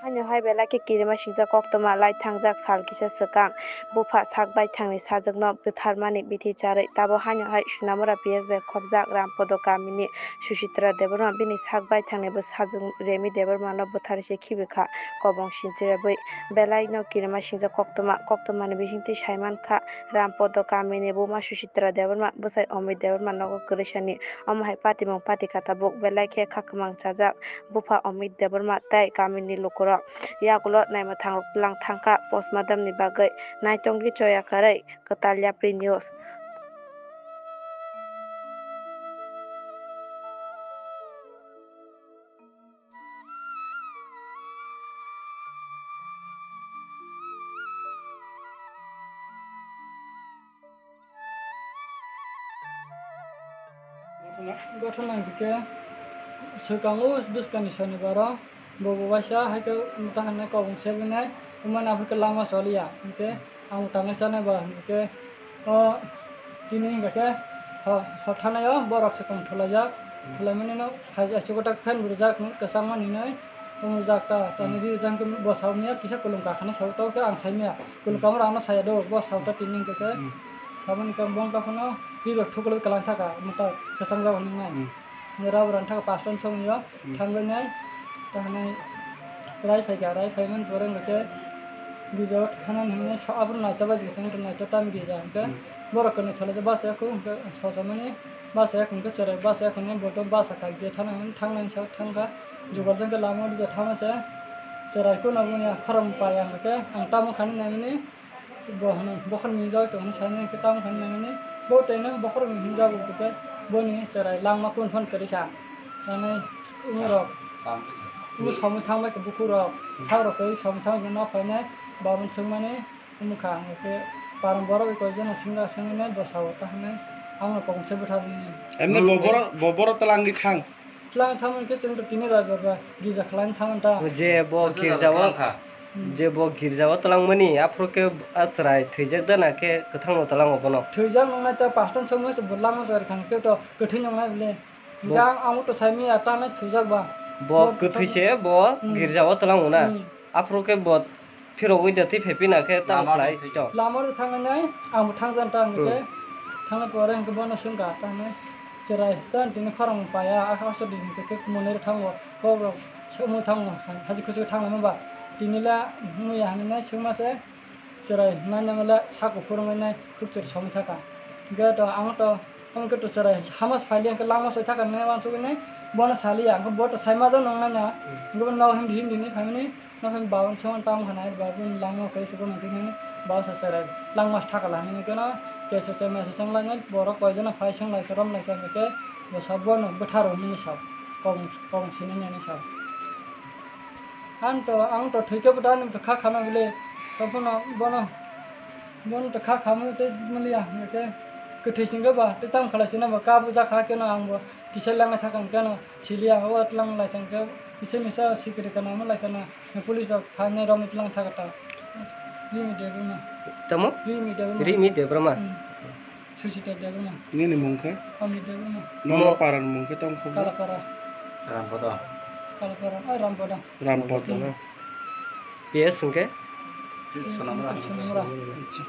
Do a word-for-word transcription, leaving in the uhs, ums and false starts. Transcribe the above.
Haino hai belai khe kirima singjak koktwma lai thangjak sal kisa swkang bupha sak baithangni sajwkno bwtharmani bithi charwi tabo haino hai Sunamura P S bai khopjak Rampodo kamini Suchitra Debbarma bini sak baithangni bwsajwk Remi Debbarmano bwtharwi se khibi kha kobong sinchirabwi. Belai no kirima singjak koktwma, koktwmani bisingtwi sai man kha Rampodo kamini buma Suchitra Debbarma bwsai Omit Debbarma nogo kwrwisani. Omo hai patimung patikha tabuk belai khe kha kwmang chajak bupha Omit Debbarma tei kamini lukurok. Yagulo naimwthangrok tlang thangkha postmortemni bagwi. Naitongdi Choya Karwi, Kwtal Yapri News. Gothona hwnkhe swkango bwskangni sonibaro bobo waisa haikhe mwta hwnwi kobong sebinai wngmani, aphuru khe lama choliya hwnkhe ang tangnai chanai ba hwnkhe o tini hwnkhe ho-, hothanaio borok swkang thulaijak, thulaimani no hai aswk ta fan rijak kwchangmani hinwi. Omo jak ta, tamo ri jang khe bo sao mia kisa kulum kakhana sao, tamo khe ang sai mia. Kulum kamar ano saya do, bo sao ta tini hwnkhe khe. Hmm. Saboni khe bong ta phano ri rok thuklwi kwlang thaka, omo ta kwchang jak hwnwi nai. Hmm. Nge rao rang thaka pastor song yo, Hmm. thangwi nai, ta hwnwi rai phai kha, rai phai man pore hwnkhe gija o thana hwnwi sa abro naita baji khe naita tam gija hwnkhe Hmm. borok kwnwi thole basa ya khu hwnkhe sosamani basa ya khu hwnkhe cherai basa ya khu hwnwi bo to basa kha gate thana hwnwi thang nai sa thang kha. Jugar jang khe lama o rija thama se cherai kuno boni khorang paya hwnkhe ang tamo khani naimani bo hwnwi bokhor ni joi tong hwnwi sai nai khe tamo khani naimani bo tei no bokhor ni hinjak bo khe boni cherai langma kun phon kwrwi kha. Nai umrok umu samwi thang bai khe bukhuk rok sak rok khe samwi thang bai khe nok phainai babun swngmani. Wngkha, hwnkhe parang borok bai koi jana singla sengwi nai bwsao ta hwnwi ang no kobong se bwtharmani. Emni bo borok, bo borok twlangwi thang. Twlangwi thangmani khe chwng to tini bai ba, ba gija khlaina thangmani ta. Je bo girjao, je bo girjao twlangmani, aphuru khe a chwrai thwijak da na khe kwthangno twlango bono? Thwijak nongnai ta pastor songwi se bo lama chwrai thang khe to kwthwi nongnai bole. Bo- Jang ang to saimaya ta nai thwijak ba. Bo kwthwi se bo girjao twlango na. Hmm. Aphuru khe bo phirogwi de twi phepina khe tamo khlai to. Lama ro thangnai, ang bo thangjan ta hwnkhe. Hmm. Thangna pore hwnkhe bono swngkha ta hwnwi. Cherai ta tini khorang paya, a, aswk din hwnkhe khe monai ro thango, kok rok swngwi thango, haji kuchuk thanglama ba. Tini la muya hwnwi nai swngma se, cherai nai nang le sak kuphur wngwi nai khuk chwrai somwi thaka. Hwnkhe to ang to, ang khe to cherai hama phai liya hwnkhe lama soi thaka nai uansugwi nai bono saliya, hwnkhe bo to sai ma jano wngnai na. Hmm. Hwnkhe bo nok hindi hindi ni phaimani. Nokhani babun songwi tamo hwnwi babun langma kwrwi khe bono khe hwnwi bausa cherai langma thakala hwnwi khe no keso chengma se chenglainai borok koi jana phai songlaikhe romlaikhe hwnkhe bwsa bono bwtharo hwnwi sao kobong kobong sinini hwnwi sao. Ang to ang to thwikhe bwtha ani bwkha khana bwle tongphano bono bono to kha khamwi tei muliya hwnkhe kwthwi singkhe ba tei tamo khlai sina ba kabo jakha kheno ang bo kisa langwi thakha hwnkhe no siliya o tlang laikha hwnkhe kisa misa sikiri kana mo laikha na. Police rok phainai romwi tlang thaka ta. Rimi Debbarma. Tamo? Rimi Debbarma. Rimi Debbarma. Hmm. Suchita Debbarma. Nini mung khe? Amit Debbarma. Nono paran mung khe tong kho? Kalapara. Rampodo. Kalapara, ai Rampodo. Rampodo. Hmm. P S hwnkhe? Sonamura. Sonamura. Acha.